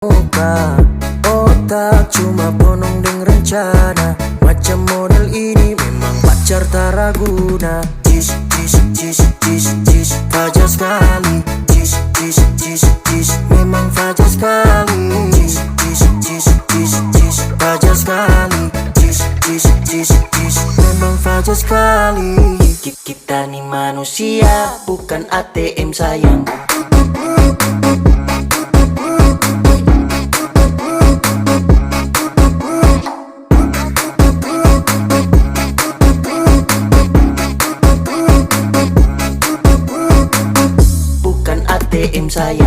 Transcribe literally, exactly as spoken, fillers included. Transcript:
Muka, otak cuma ponong deng rencana. Macam model ini memang pacar taraguna. Jis, jis, jis, jis, jis, fajar skali. Jis, jis, jis, jis, memang fajar skali. Jis, jis, jis, jis, jis, fajar skali. Jis, jis, jis, jis, memang fajar skali. Ki-, ki-, kita ni manusia, bukan A T M sayang. Bukan A T M sayang.